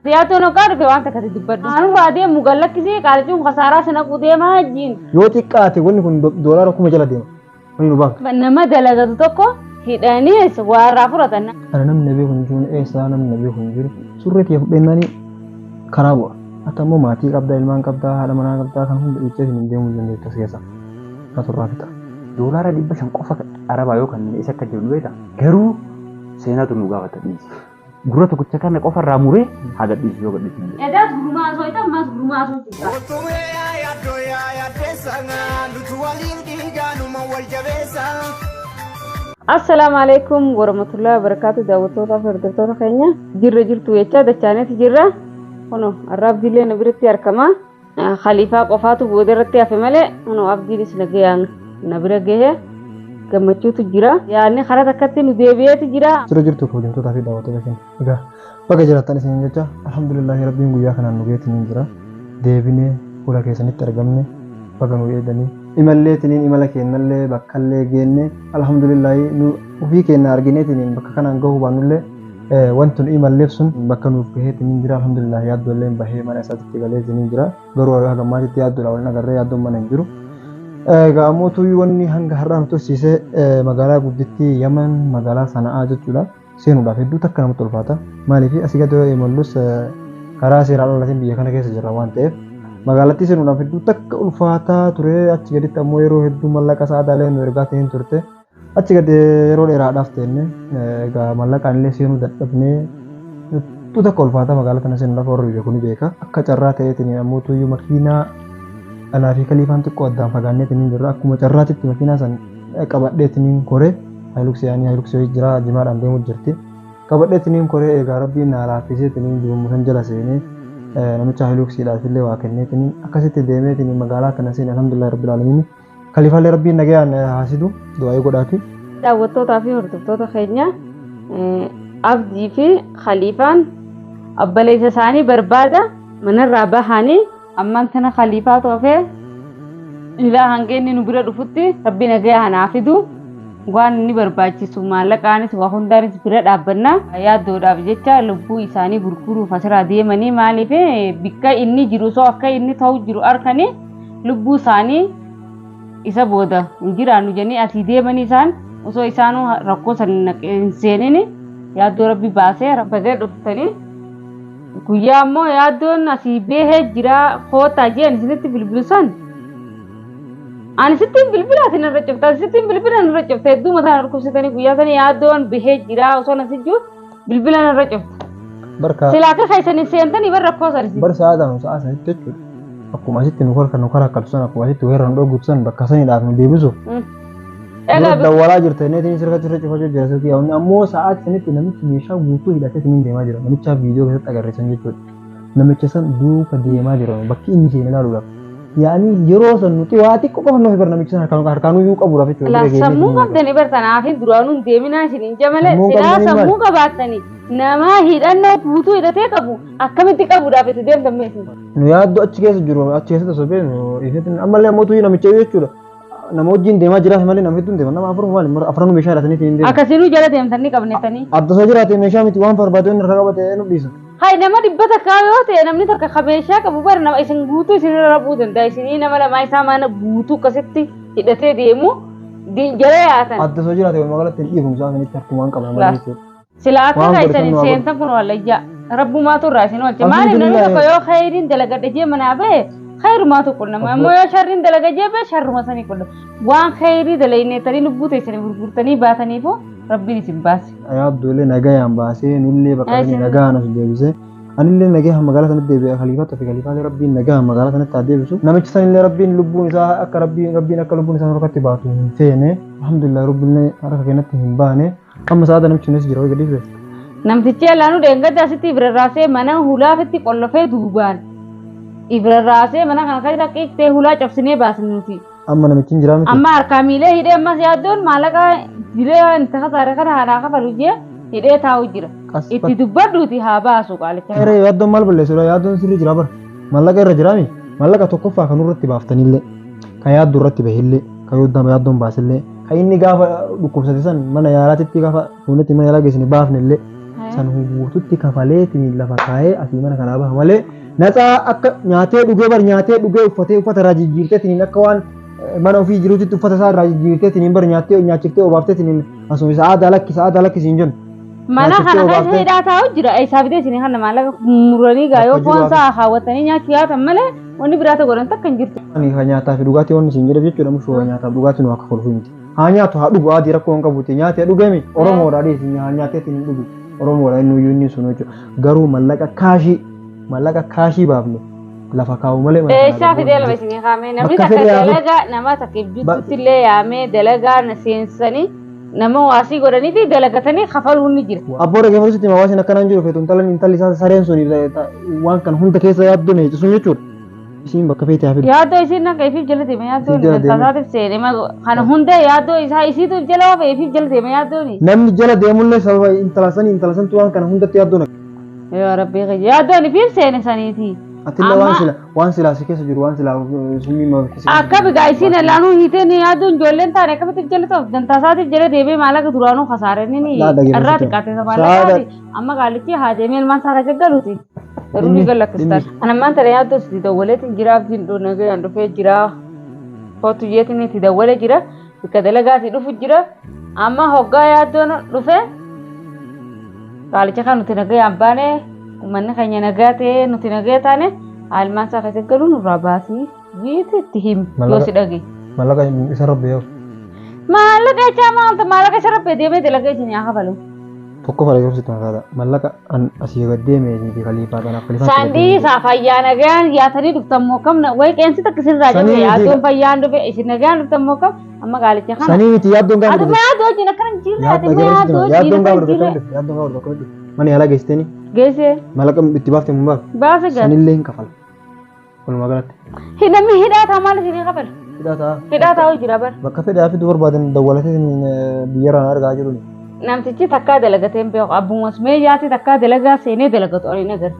Siyaatuun hoggaa dhufe waan takka si dubbadhu. Anurraa deemu gallakkisii qaalichuun kasaaraa si naquu deemaa jiin. Yoo xiqqaate wanni kun doolaara 1000 jala deema. Wanni nu baaftu. Nama dalagatu tokko hidhaniis waa irraa fudhatan. Ana namni na beeku hin jiru, eessaa namni na beeku hin jiru. Surree tiyya fudheennaani karaa bu'a. Ati ammoo maatii qabdaa, ilmaan qabdaa, haadha manaa qabdaa kan hunda dhiiftee hin deemuu hin dandeettu as keessa. Kanatu irraa fixa. Doolaara 500 qofa arabaa yoo kennine isa akka jiru nu beektaa? Garuu seenaatu nu gaafata dhiisi. Gurra tokkicha kana qofa irraa muree haa gadhiisu yoo gadhiisu hin jedhu. Edaas gurumaa osoo ita ammaas gurumaa osoo jirta. Utubee yaa yaaddoo yaa yaaddeessa nuti waliin dhiigaa numa wal jabeessa. Assalaamu alaikum warahmatullahi wabarakatuh daawwattoota fi hordoftoota keenya jirra jirtu jechaa dachaaneeti jirra kuno har'a abdiillee na biratti argama Khaliifaa qofaatu booda irratti hafe malee kunoo abdiinis nagayaan na bira gahe gammachuutu jira. Yaadni karaa takkatti nu deebi'eeti jira. Jira jirtu kabajamtootaa fi daawwattoota keenya. Egaa baga jiraattan isiniin jecha alhamdulillahi rabbiin guyyaa kanaan nu geetiniin jira. Deebinee fuula keessanitti argamne baga nu eeganii. Imalleetiniin imala keennallee bakkallee geenne alhamdulillahi nu ofii keenna argineetiniin bakka kanaan gahuu baannullee Wanti nu imalleef sun bakka nuuf gaheetiniin jira alhamdulillah yaaddoolleen bahee mana isaatitti galeetiniin jira garuu haga ammaatitti yaaddoodha wal hin agarree yaaddoon mana hin jiru. Egaa ammoo tuyyuu wanni hanga har'aa nu tursiise magaalaa guddittii Yaman magaalaa Sana'aa jechuudha seenuudhaaf hedduu takka namatti ulfaata maaliif asii gadi yoo imallus karaa seeraan alaatiin biyya kana keessa jirra waan ta'eef magaalattii seenuudhaaf hedduu takka ulfaataa ture achi gaditti ammoo yeroo hedduu mallaqa sa'aadaalee nu ergaa ta'een turte. Achi gad yeroo dheeraadhaaf teenne egaa mallaqaan illee seenuu dadhabnee hedduu takka ulfaata magaalaa tana seenuudhaaf warri beeku ni beeka. Akka carraa ta'eetiin ammoo tuyyuu makiinaa anaa fi kaliifaan xiqqoo addaan fagaanneetiin hin jirra. Akkuma carraatitti makiinaa san qabadheetiin kore haayiluksii yaanii haayiluksii wayii jira jimaadhaan deemu jirti. Qabadheetiin koree egaa rabbiin naa laaffiseetiin jibumma san jala seenee namicha haayiluksiidhaaf illee waa kenneetiin akkasitti deemeetiin magaalaa tana seene alhamdulillah rabbil aalamiin. Kaliifaallee rabbiin nagayaan haa sidu du'aa'ii godhaafi. Daawwattootaa fi hordoftoota keenya Abdii fi Khaliifaan abbaleessa isaanii barbaada manarraa bahanii ammaan tana Khaliifaa toofee ilaa hanga inni nu bira dhufutti rabbi nagaya haa fidu waan inni barbaachisu maallaqaanis waa hundaanis bira dhaabbanna yaaddoodhaaf jecha lubbuu isaanii gurguruuf asirraa deemanii maaliif bikka inni jiru osoo akka inni ta'u jiru arkanii lubbuu isaanii isa booda hin jiraannu jedhanii asii deemanii isaan osoo isaanuu rakkoo san hin seenin yaaddoo rabbi baasee baga dhuftanii guyyaa immoo yaaddoon asii beehee jira kootaa jeen isinitti bilbilu san ani sittiin bilbila isin irra cufta sittiin bilbila irra cufta hedduu mataa na dhukkubsatanii guyyaa sana yaaddoon bahee jira osoo na sijjuu Bilbila narra cufta. Barka Silaa akka keessan hin seentanii bar rakkoo san isin. bar sa'aadhaan sa'a sanitti jechuudha. Akkuma asitti nu harka nu karakkaltu san akkuma asitti weerra nu dhooggutu san bakka saniidhaaf nu deebisuuf. Egaa Dura dawwalaa jirta inni sirka sirra cufachuu jira silkii yaa'u ammoo sa'aati sanitti namichi meeshaa guutuu hidhatee siniin deemaa jira namichaa viidiyoo keessatti agarreessan jechuudha. Namicha san duuka deemaa jira bakki inni seene ilaaluudhaaf. Yaa'anii yeroo san nuti waa xiqqoo qofa nuuf bar namicha san harkaan harkaanuyyuu qabuudhaaf jechuudha. Laa Bira geennee sammuu siniin qabdanii bar tanaafin duraanuu hin deeminaa isin hin jamale Sammuu silaa qabdanii sammuu maali? qabaattanii namaa hidhannoo guutuu hidhatee qabu akkamitti qabuudhaaf itti deemtan mee isin. Nu yaaddu achi keessa jiru achi keessatti osoo beeknu ifatti ammallee ammoo tuyii namicha jechuudha. Nama wajjin deemaa jiraaf malee nama hedduun deema nama afur maali afranuu meeshaa hidhatanii hin deemu. Akkasinuu jala deemtanii qabnettanii. Adda osoo jiraate meeshaa miti waan barbaade inni harka qabate nu dhiisa. Hay nama dhibba takkaa yoo ta'e namni takka ka meeshaa qabu bara nama isin guutuu isin irra bu'uu danda'a isinii nama lamaa isaa mana guutuu akkasitti hidhatee deemu jala yaatan. Adda osoo jiraate walumaa galatti hin dhiifamu sa'a sanitti harkumaan qabna malee Laa. jechuudha. Sila akka Waan keessan godhe hin kan nu haa seentan kun wallayyaa. Rabbumaatu irraa isin oolche. Maaliif namni Alhamdulillah. tokko yoo khayriin dalagadhe jee manaa bahe khayrumaatu qunnama. Ammoo yoo sharriin dalaga jee bahe sharruma sanii qunnama. Waan khayrii dalayneetanii lubbuu teessanii gurgurtanii baataniifu rabbiin isin baase. Yaaddoollee nagayaan baasee nullee bakka sanii nagayaan as deebisee anillee nagayaan magaalaa sanatti deebi'e khaliifaa fi khaliifaalee rabbiin nagayaan magaalaa sanatti haa deebisu. Namichi sanillee rabbiin lubbuun isaa akka rabbiin rabbiin akka lubbuun isaa harkatti baatu hin feene. Alhamdulillah rabbiin harka keenyatti hin baane. Amma sa'aata namichi sunis jira wayii gadi dhufe. Namtichi alaanuu dheengadda asitti ibirarraasee mana hulaafitti qollofee duubaan ibirarraasee mana kana keessa qiiqtee hulaa cabsinee baasne nuti. Amma namichi hin jiraa miti. Amma harkaa miilee hidhee ammas yaaddoon maallaqa dilee itti kasaare kana haadhaa kafalu jee hidhee taa'u jira. Qas Itti dubbadhuuti haa baasu qaalicha. Eree yaaddoon maal balleessuudha yaaddoon sirrii jira bara. Maallaqa irra jiraami maallaqa tokkoffaa kan irratti baaftanillee kan yaaddoo irratti bahillee kan yaaddoon baasillee kan inni gaafa dhukkubsate san mana yaalaatitti gaafa fuunetti mana yaalaa geessine baafne illee San guututti kafaleetiin lafa kaa'ee asii mana kanaa baha malee natsaa akka nyaatee dhugee bar nyaatee dhugee uffatee uffata irraa jijjiirteetiin akka waan mana ofii jiruutitti uffata isaa irraa jijjiirteetiin bar nyaattee nyaachiftee obaafteetiin asuma isa aadaa lakkisa aadaa lakkisi hin jennu. Mana Nyaachiftee kana keessa obaaftee. hidhaa taa'u jira. Isaa fidee isin kana maallaqa muranii gaa yoo Bakka foon jiru isaa kaawwatanii nyaachuu yaatan malee wanni biraa ta'u godhan takka hin jirtu. Ani ka nyaataa fi dhugaatii wanni isin jedheef jechuudha mushuu nyaataaf dhugaatii nu akka kolfuu miti. Haa nyaatu haa dhugu adii rakkoo hin qabuuti nyaatee dhugemi Oromoodha dhiisi haa nyaateetiin hin dhugu Oromoodha inni iyyuu inni sun jechuudha. Garuu mallaqa kaashii baafne lafa kaa'u malee mana kanaa Eessaa fidee gabbuun lafa hin jiru. isinii kaa'ame namni Bakka takka fedhe haa fidu. dalagaa nama takka ibjuttutti illee yaamee dalagaa na seensisanii nama waasii godhanii fi dalagatanii kafaluun ni jira. Abboo dhaggeeffatu sitti hawaasni akkanaan jiru feetu intalli intalli isaa sareen sun waan kana hunda keessa yaaddu ne sun jechuudha. Isiin bakka feete haa fidu. Yaaddoo isiin akka ifiif jala deema yaaddoon Isiif jala deema. dantasaatiif seene kana hunda yaaddoo isaa isiitu if jala oofe ifiif jala deema yaaddooni. Namni jala deemullee sababa intala sanii intala santu waan kana hundatti yaaddoo naqe. Yaa Rabbii kiyya yaaddoon ifiif seene saniiti. Atillee waan Amma- sila waan silaa si keessa jiru waan silaa summii ma keessa Akka bigaa isiin allaanuu hiiteen yaaddoon ijoolleen taane akkamitti if jala ta'uuf dantasaatiif jala deemee maallaqa duraanuu kasaaranii ni Laa dhaggeeffatu. irraa xiqqaate maallaqaati amma qaalichi haa deemee ilmaan isaa keessa galuuti. Garuu ni Dhimmi- gallakkistaan. Ana ammaan tana yaaddoo sitti dawwaleetiin jira abdiin dhunagayaan dhufee jira. Kootu jeetiin itti dawwalee jira. Bakka dalagaatii dhufu jira. Amma hoggaa yaaddoon dhufe qaalicha kan nuti nagayaan baane uummanni keenya nagaa ta'ee nuti nagaa taane ilmaan isaa keessa galuu nurraa baasii jiiti itti himi yoo si dhagaye. Mallaqa isa rabbi yoo Maallaqa jechaa maalta maallaqa isa rabbee deemee dalagaa isin haa kafalu. Tokko fara yoo sitti makaata mallaqa an asii gad deeme fi kaliifaa kanaaf kaliifaa. Saandii isaa fayyaa nagaan yaatanii dhuftan moo kam wayi qeensi takka isinirraa Sanii jabe miti. yaaddoon fayyaan dhufe isin nagaan dhuftan moo kam amma qaalicha kana. Sanii miti yaaddoon gaafa Ati dhufe. ma yaaddoo wajjin akkana hin jirre ati ma yaaddoo wajjin Yaaddoon akkana gaafa hin dhufe jirre. akkamitti dhufe yaaddoon gaafa dhufe akkamitti dhufe mana yaalaa geessitanii Geessee mallaqa itti baaftee mun baafte baasa gal. sanillee hin kafala. Walumaa galatti. Namni hidhaa taa maal isinii kafala? Hidhaa ta'a. Hidhaa taa'u jira bara. Bakka fedhaa fi barbaadan dawwalatee biyyarraan argaa jiru. Namtichi takkaa dalagatee hin beeku abbumas meeyyaati takkaa dalagaa seenee dalagatu ani nagar.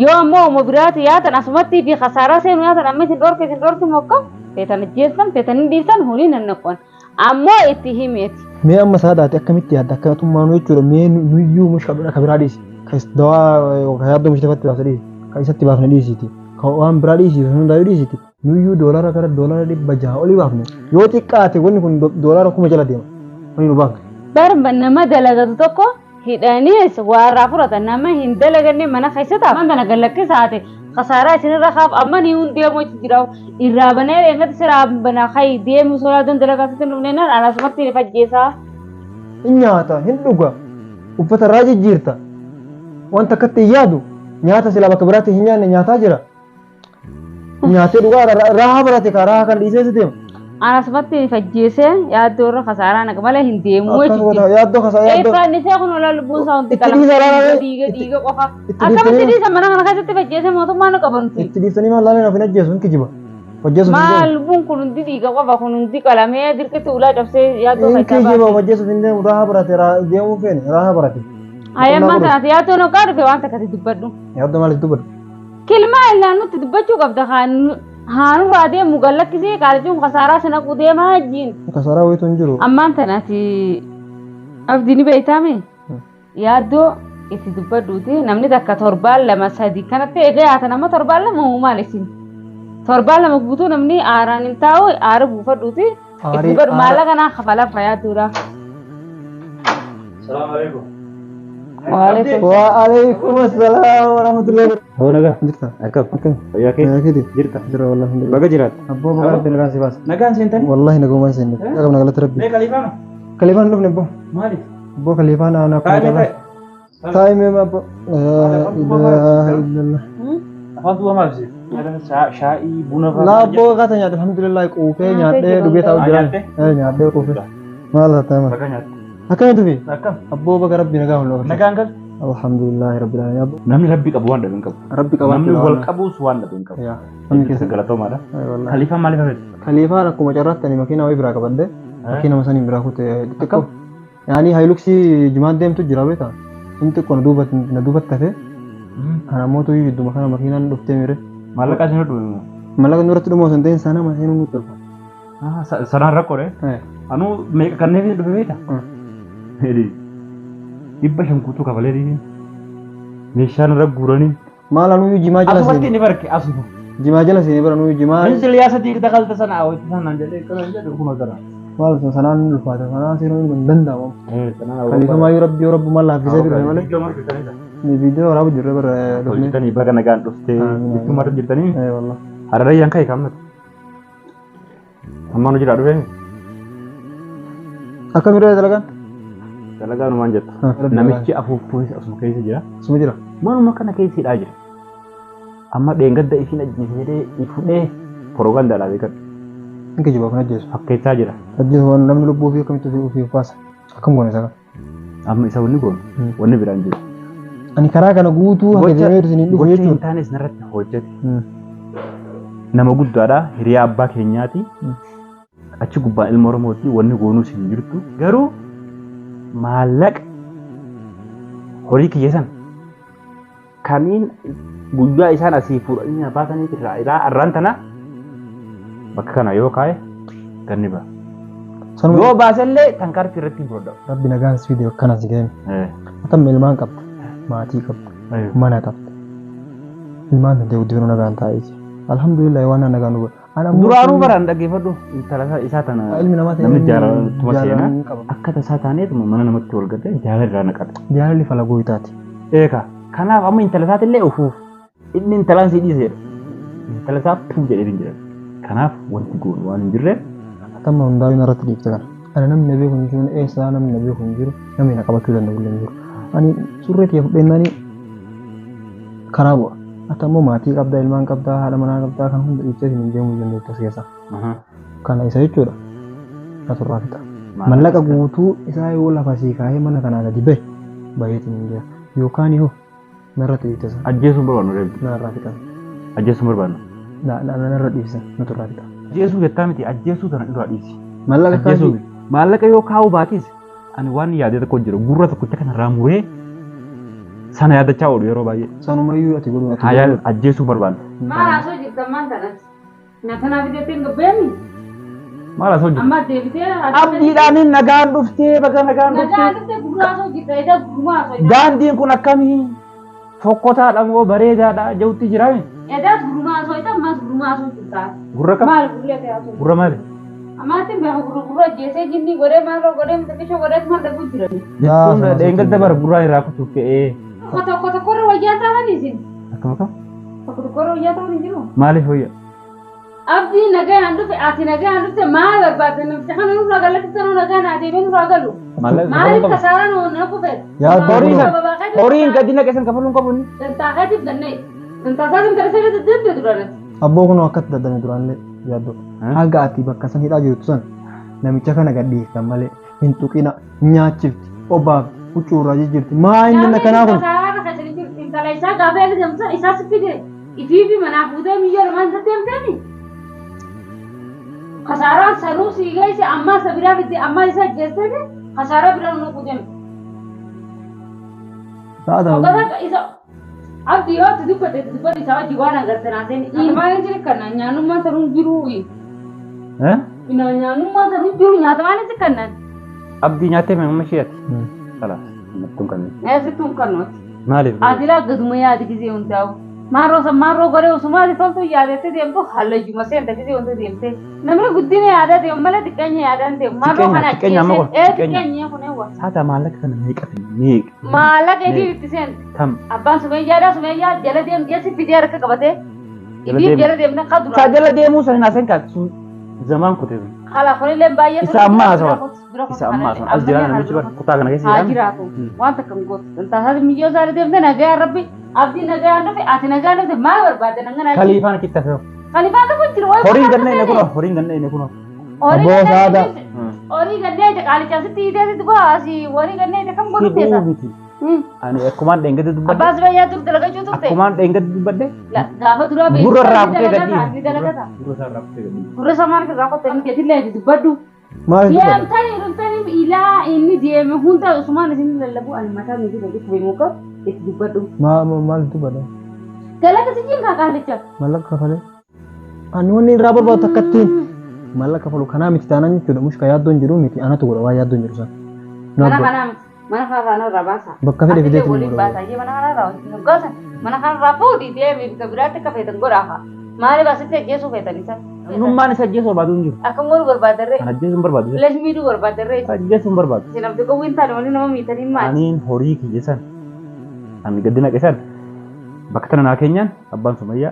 Yoo ammoo homo biraati yaatan asumatti fi kasaaraa seenu yaatan amma isin dhorke isin dhorki mokka feetan ajjeessan feetan hin dhiisan hunii nannaqqoon ammoo itti himeeti. Mee amma saadaati akkamitti yaadda akka tummaanuu jechuudha mee nuyyuu mushka ka biraa dhiisi ka dawaa ka yaaddoo mushtafatti baasne dhiisi ka isatti baafne dhiisiiti ka waan biraa dhiisi hundaayyuu dhiisiiti nuyyuu doolara gara doolara 600 olii baafne yoo xiqqaate wanni kun doolara 1000 jala deema wanni nu baafne. Barba nama dalagatu tokko hidhaniis waarraa fudhatan nama hin dalaganne mana keessa ta'a. Mana kana gallakkisaate kasaaraa isinirra kaaf amma ni hundee mochi jira irraa banee eegatti siraa banaa kai deemu sodaa don dalagaa sitti hin dhufne naan anasumatti fajjeesaa. Hin nyaata hin dhuga uffata irraa jijjiirta wanta akkatti hin yaadu nyaata silaa bakka biraatti hin nyaanne nyaataa jira. Nyaatee dhugaa raahaa barate kaa raahaa kan dhiisee si deema. Anasumatti fajjeesee yaaddoo irra kasaaraa naqa malee hin deemu Akkas godha yaaddoo kasaa yaaddoo. Eeffaan isee kun olaa lubbuun isaa hundi Itti dhiisa laalee. dhiiga dhiiga qofa. Itti Akkamitti dhiiftanii dhiisa mana kana keessatti fajjeesee mootummaa nu qabanti. itti dhiiftanii maal laalee naaf hin ajjeesu hin kijiba. Hojjeesuuf hin Maal deemu. lubbuun kun hundi dhiiga qofa kun hundi qalamee dirqitti ulaa cabsee yaaddoo Hin keessaa kijiba baase. hojjeesuuf hin deemu raahaa barate deemuu feene raahaa barate. Ayammaa sanaati yaaddoo noqaa dhufe waan takkatti dubbadhu. Yaaddoo maaliif dubbadhu? Kilmaa illaan nutti dubbachuu qabda haanurraa deemu gallakkisee qaalichuun kasaaraa sana deemaa jiin. Kasaaraa wayitu hin jiru. Ammaan tanaati abdii ni beeytaame yaaddoo itti dubbadhuuti namni takka torbaan lama sadi kanatti egaa yaatan amma torbaan lama maal isin torbaan lama guutuu namni aaraan hin taa'u aara buufadhuuti itti dubbadhu maallaqa naa kafalaa fayyaadduudha. Salaamu alaikum. Waalaikum. Waalaikum assalaam warahmatullahi wabarakatuh. Hoo nagaa. Jirta? Akkam. Akkam? Fayyaa kee? Nagaa keeti? Jirta. Jira wallahi alhamdulillah. Baga jiraatte. Abboo baga rabbi nagaan si baase. Nagaan seentanii? Wallahi nagumaan seenne. Dhaqabna galata rabbi. Mee kaliifaan? Kaliifaan hin dhufne abboo. Maaliif? Abboo kaliifaan aanaa akkuma Taa'imee carraa. taa'e. Taa'imee abboo. Laa ilaaha illallah. Afaan duwwaa maal ibsite? Shaayii buna fa'aa. Laa abboo kaata nyaadhe alhamdulillah quufee nyaadhee dhugee taa'u jira. Nyaatte? Nyaadhee quufee. Maal haa ta'e Baga nyaatte. Akkamitti fi? Akkam. Abboo baga rabbi nagaa hin dhoofne. Nagaan gal. Alhamdulillah rabbil alamin. Abboo Namni rabbi qabu waan dhabe hin qabu. rabbi qabaachuu Namni wal qabus waan dhabe hin qabu. Yaa. Namni keessa. Galatoomaadha. Ay, wallahi. Kaliifaan maaliif hafete? Kaliifaan akkuma carraatti makiinaa wayii biraa qabadde makiinama saniin biraa kute xixiqqoo. Yaani haayiluksii jimaan deemtu jira beektaa? Sun xiqqoo na duubatti hafe. Kana ammoo tuyyuu jidduma kana makiinaan dhuftee mire. Maallaqa isin dhume moo? Mallaqa nurratti dhumoo osoo hin ta'in sana seenuu nutti ulfa. Sanaan rakkoodha. Anuu meeqa kanneen dhufe beektaa? 500 guutuu kafalee meeshaan irra guuranii. Maal anuyyuu jimaa jala Asumatti seene. inni barke asuma. Jimaa jala seene bara anuyyuu jimaa. Min siliyaasa dakalta sana awwaatti sanaan jedhee kana jedhu kun gara. Maal sun sanaan ni ulfaata. Sanaan seenuu hin danda'amu. Khaliifamaayyuu rabbi yoo rabbumaan laaffisee dhufe malee. Viidiyoo waraabu jirre bara dhufne. Hojjetanii baga nagaan dhuftee Amiin. jechuun maal jirtanii Ee wallah. hararayyaan ka'e kammatu. Ammaan hojii dhufee Akkam irra dalagaan? dalagaa numaan jettu. Namichi afuuftuunis asuma keessa jira. Suma jira. Manuma kana keessa hidhaa jira. Amma dheengadda isiin ajjeese jedhee fudhee porogandaadhaa beekan Hin kijibaa kun ajjeesu. fakkeessaa jira. Ajjeesu waan namni lubbuu ofii akkamitti ofii baasa. Akkam goone isa kana. Amma isa wanni goonu wanni biraan jiru. Ani karaa kana guutuu hanga deemee isiniin dhufu Gocha hin jechuudha. taanes narratti hojjete. Nama guddaadha hiriyaa abbaa keenyaati. Achi gubbaan ilma Oromooti wanni goonuus hin jirtu. Garuu maallaqa horii kiyya san kaniin guyyaa isaan asii fuudhanii na baasaniif irraa ilaa arraan tana bakka kana yoo kaa'e ganni ba'a. Sanuma Yoo baasellee tankaarfii irratti hin fudhadhu. rabbi nagaan si fide akkana si ga'e. Atamma ilmaan qabda. Maatii qabda. Mana qabda. Ilmaan danda'e guddifannoo nagaan taa'ee jira. Alhamdulillah waan nagaan nu godhe. Ani ammoo Duraanuu baraan dhaggeeffadhu intala isaa tana Ilmi namaa ta'e namni jaalalatuma jaalala seenaa hin qaba. akka tasaa taaneetuma mana namatti wal gatee jaalala irraa naqata. Jaalalli falagoo itaati. Eeka kanaaf amma intala isaatillee ofuuf inni intalaan si dhiiseedha. Intala isaa puu jedhee hin jiran. Kanaaf wanti goonu waan hin jirreef Atamma hundaa'uu irratti dhiifte kana. Ani namni na beeku hin jiru, eessaa namni na beeku hin jiru, namni na qabachuu danda'u illee hin jiru. Ani surree kiyya fudheennaani karaa bu'a. Ati ammoo maatii qabdaa, ilmaan qabdaa, haadha manaa qabdaa kan hunda dhiiftee hin deemuu hin dandeettu as keessaa. Kana isa jechuudha. Aturraa fixa. Mallaqa guutuu isaa yoo lafa sii kaa'ee mana kanaa gadi bahe baheetiin hin jira. Yookaan yoo narratti dhiifte sana ajjeesuun barbaannu reebi. narraa fixan. Ajjeesuun barbaannu. Narra dhiifse naturraa fixa. Ajjeesuu jettaa miti ajjeesuu tana irraa dhiisi. Mallaqa Ajjeesuu kaasii maallaqa yoo kaa'uu baatis ani waan yaadee tokko jira gurra tokkicha kanarraa muree sana yaadachaa oolu yeroo baay'ee. sanumayyuu ati godhu ati Haa godhu. ajjeesuu barbaannu. Maal haasoo jirta ammaan tanas? Nyaata naaf jettee hin gabbeemi? Maal haasoo jirta? Amma deebitee Abdiidhaan nagaan dhuftee baga nagaan Nagaan dhuftee. dhuftee gurra haasoo jirta edaa gurma haasoo jirta. Daandiin kun akkamii? Fokkotaadha moo bareedaadha jehutti jiraame? Edaa gurma haasoo jirta ammas gurma haasoo jirta. Gurra kam? Maal gurri ati haasoo? Gurra maali? Ammaatti beeku gurra gurra jeesee jinni godhee maal godhee xiqqishoo godhee maal dhaguu jira. Jechuun dheengadda bara gurraa irraa kutuuf ka'ee. Tokko tokko tokkorra wayyaa ta'an isin. Akkam akkam? Tokko tokkorra wayyaa ta'an hin jiru. Maaliif wayya? Abdii nagaan dhufe ati nagaan dhufte maal barbaadde namicha kana nurraa galatti nuu nagaan adeemee nurraa galu. Maallaqa Maaliif kafaluun qabu? kasaara nu na kufe? Yaa Horii Horiin gadi naqe san kafaluun qabu inni. Dantaa keetiif gannee. Dantaa isaatiin gara sirriitti deemte duraanis. Abboo kun akkatti daddame duraanillee yaaddoo. Haga ati bakka san hidhaa jirtu san namicha kana gad dhiiftan malee hin tuqina nyaachifti obaafti huccuu irraa jijjiirti maa inni akkanaa kun Kasaara keessa ni jirti. Intala isaa gaafa inni deemtu isaa si fide. Ifii fi manaa fuutee miyyoo lamaan isa deemteemi. Kasaaraan sanuu sii geesse ammaa isa biraa fidde ammaa isa geessite kasaaraa biraa nu quuteemi. Sa'a Hogganaa isa abdii yoo itti dubbate itti dubbate isaa wajjin waan agarte naaseen maal jira kana nyaanummaan sanuu jiru. Nyaanummaan sanuu jiru nyaata maal jira kana. Abdii nyaattee amma ishee ati. Kalaas nattuun kan. Eessattuun kan nuti. Maaliif? Adilaa gaduma yaadi gisee hundaa'u. Maarroo san maarroo godhee osumaa toltu yaadettee deemtu hallayyuma seenta gisee hunda deemte. Namni guddina yaadaa deemu malee xiqqeenya yaadaan deemu. Maarroo Xiqqeenya, kana xiqqeenya amma ajjeesee. kun, Ee xiqqeenya. xiqqeenya kun eewwa. Saata maallaqa kana meeqa ta'e meeqa? Maallaqa ifii itti seente. Tam. Abbaan sumeeyyaadhaa sumeeyyaa jala deemtee si fidee harka qabatee. Jala Ifii deemu. jala deemte kan Saa duraan. jala deemuu sana hin kaasu zamaan kutee. Kala kunillee baay'ee Isa amma haasawa. Isa amma haasawa. As jira namichi bara kutaa kana keessa Haa jira. jiraatu. Waan takka hin gootu. Dantaa miyyoo isaa deemte nagaa rabbi abdii nagaa dhufe ati nagaa dhufte maal barbaadde nangana. Kaliifaan kitta fe'u. Kalifaan dhufu jiru. Horiin gannee inni kunoo horiin gannee inni kunoo. Abboo saada. Horii gannee ija qaalicha asitti hiitee asitti bu'aa asii horii gannee ija kam godhu Hidhuu teessa. miti. Ani akkumaan dheengatti dubbadhe. Abbaas bayyaa dur dalagachuu turte. Akkumaan dheengatti dubbadhe. Gaafa duraa Gurra irraa kutee ni gadi. dalagata. Gurra isaa irraa kutee gadi. Gurra isaa maal irraa kutee miti ati dubbadhu. Maal dubbata? Deemtanii dhumtanii ilaa inni deeme hunda usumaan isin lallabu ani mataa miti dhufee muka itti dubbadhu. Maal dubbata? Galaga si jinka qaalicha. Maallaqa kafalee. Ani wanni irraa barbaadu takkattiin maallaqa kafalu kanaa miti taanaan jechuudha. Mushka yaaddoon jiru miti anatu godha waa yaaddoon jiru sana. Mana kanaa miti. Mana kanarraa narraa baasa. Bakka fedhe Atillee fideetiin waliin nu baasa. Ayyee mana kanarraa hoggaasa. Mana kanarraa fuudhii deemee bika biraatti akka feetan godhaa. Maaliif asitti ajjeesuu feetan isa? Namnummaan isa ajjeesuu barbaadu hin jiru. Akkam godhuu barbaadarree? Kan ajjeesuu hin barbaadu. Lesh miidhuu barbaadarree? Ajjeesuu hin barbaadu. Isin abdi qawwee hin taane waliin nama miitanii maali? Aniin horii kiyya san ani gadi naqe san bakka tana naa keenyaan abbaan Sumayyaa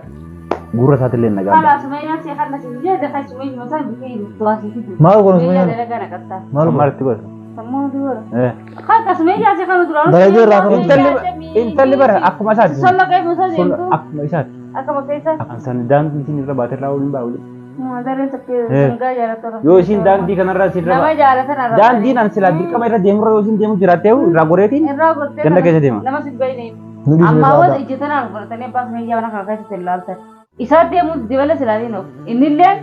gurra isaatillee nagaan Kalaa Sumayyaan si harna si jedhe kan Sumayyuma isaan bitee tuwaasii fidu. Maal goona Sumayyaa Sumayyaan? dalagaa naqattaa. Maal Maal goona? itti godhata? Sammuu dura. Eh. Kan Sumayyaa si kanu duraan. Dalagaa irraa kanu. Intalli bara akkuma isaati. Solla qe'ee musa Sun deemtu. akkuma isaati. Akkuma keessa. Akkan san daandii isin irra baate irraa waliin ba'a waliin. Dareen sakkee Eh. sangaa jaalatan. Yoo isin daandii kanarra isin irra Nama baate. jaalatan arrabsanii. Daandiin an silaa dirqama irra deemurra yoo isin deemu jiraattee irraa goreetiin Irraa gortee ganda keessa deema. Nama si beeyne. Nu dhiisuu Ammaa isaa wal ija tanaan godhatanii abbaa Sumayyaa mana kana keessatti ilaaltan. Isaa deemuu dibala silaatiin of. Innillee.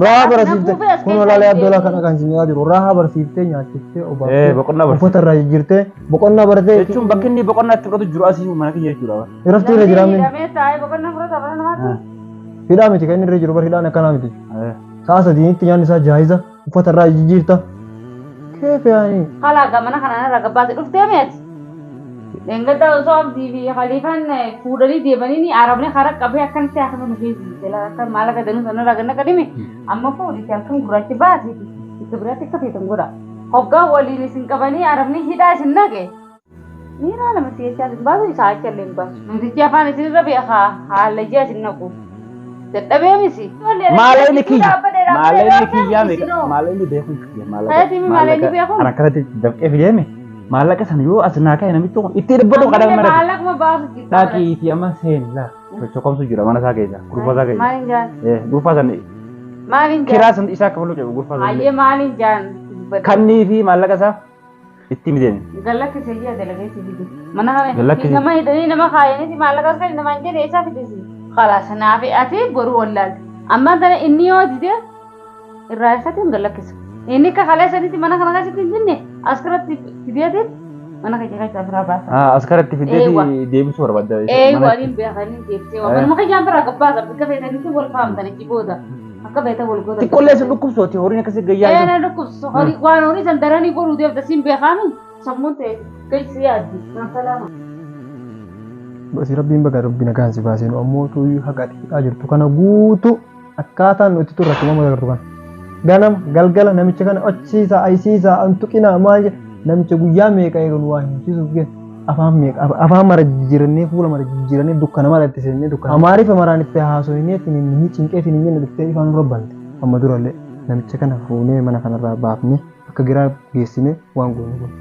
Raahaa barsiiftee kun olaalee Abdoolaa kana kan isin nyaata jiru raahaa barsiiftee nyaachiftee Eh, obaaftee boqonnaa barsiifte. uffata irraa jijjiirtee boqonnaa bartee Jechuun bakki inni boqonnaa itti fudhatu jiru asii mana kiyya jechuudha. irratti irra jira min Hidhamee taa'ee boqonnaa fudhata bara namaatti. hidhaa miti kan inni irra jiru bar hidhaan akkanaa miti Eh. sa'a sadiinitti nyaanni isaa jaahiza uffata irraa jijjiirta keefe yaani Kalaa gaa mana kana irraa gabbaate dhuftee meeti. Dheengaddaa osoo abdii fi khaliifaan fuudhanii deemanii ni arabni karaa qabee akkanatti akkana nu geessise. Akka maallaqa danuu sanarraa ganna qadhime amma fuudhite halkan gurraachi baasiti. Itti biraatti akka feetan godha. Hoggaa waliin isin qabanii arabni hidhaa isin naqe. Miiraa lama si jechaa isin baasu isaa achi illee hin baasu. Namtichi afaan isin irra beekaa haala ijaa isin naqu. Dadhabee misi. Maalaqni kiyya maalaqni kiyyaa meeqa maalaqni beekuun kiyya Hayati mi maalaqni beekuun? Ana akkanatti dafqee fideeme maallaqa sana yoo as naa ka'e namichi kun itti dhibbatu qadama mara. Maallaquma baasu jirta. Dhaqii fi amma seen laa sochokomsu jira mana isaa keessa gurfaa isaa keessa. Maaliin jaan? Eh gurfaa sana Maaliin jaan? kiraa sana isaa kafaluu qabu gurfaa sana. Hayyee maaliin jaan? Kannii fi maallaqa isaa itti mideeme. Gallakkisee jira dalagee si fide. Mana kana Gallakkisee. nama hidhanii nama kaayanii maallaqa as kan namaan jedhe isaa fidesi. Khalaas naafi ati boruu wallaalte. Ammaan tana inni yoo dide irraa isaatti hin gallakkisa. Inni akka kalee sanitti mana kana keessatti hin jinne as kanatti fideetiin mana keessa keessa biraa baasa. Ah as karatti Eewwa. fideeti deebisuu barbaadda. Ee waliin beekanii deebisee waan manuma kiyyaan biraa gabbaasa bakka feetanitti wal faamtan achi booda akka feetan wal gootan. Xiqqollee sun dhukkubsooti horiin akkasii gayyaa Ee jiru. na dhukkubsu horii waan horii san daranii godhuu deemta siin beekaami sammuun ta'e keessa yaaddi. Salaama. Basi rabbiin baga rabbi nagaan si baasee nu ammoo tuyyuu haga ati hidhaa jirtu kana guutuu akkaataan nuti turre akkuma amma agartu kana. Ganama galgala namicha kana achiisaa ayisiisaa antuqinaa maal jedha namicha guyyaa meeqa eegnu waa himsiisuuf gee afaan meeqa afaan mara jijjiirannee fuula mara jijjiirannee dukkana mara itti seennee dukkana amaarifa maraan itti haasoinee ittiin hin cinqee ittiin hin jenne dhuftee ifaan nurra bante amma durallee namicha kana fuunee mana kanarraa baafnee akka giraa geessinee waan goonu goone.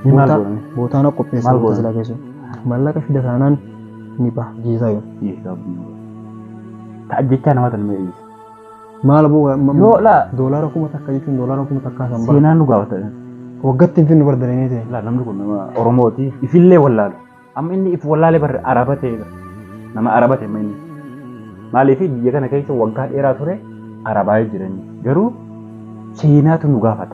Ni maal goone? Bootaan qopheessa Maal goota goone? silaa keessu. Mallaqa fida taanaan ni baha jiisaa yoo. Ta'a jechaa nama tan mee Maal boo Yoo laa doolaara 1000 jechuun doolaara 1000 san bara. seenaan nu gaafata. Waggaatti hin finnu bardaranii ta'e. Laa namni kun nama Oromooti. Ifillee wallaalu. Amma inni if wallaalee barre araba ta'e bara. Nama araba ta'e amma inni. Maaliif biyya kana keessa waggaa dheeraa ture arabaa jirani. Garuu seenaatu nu gaafata.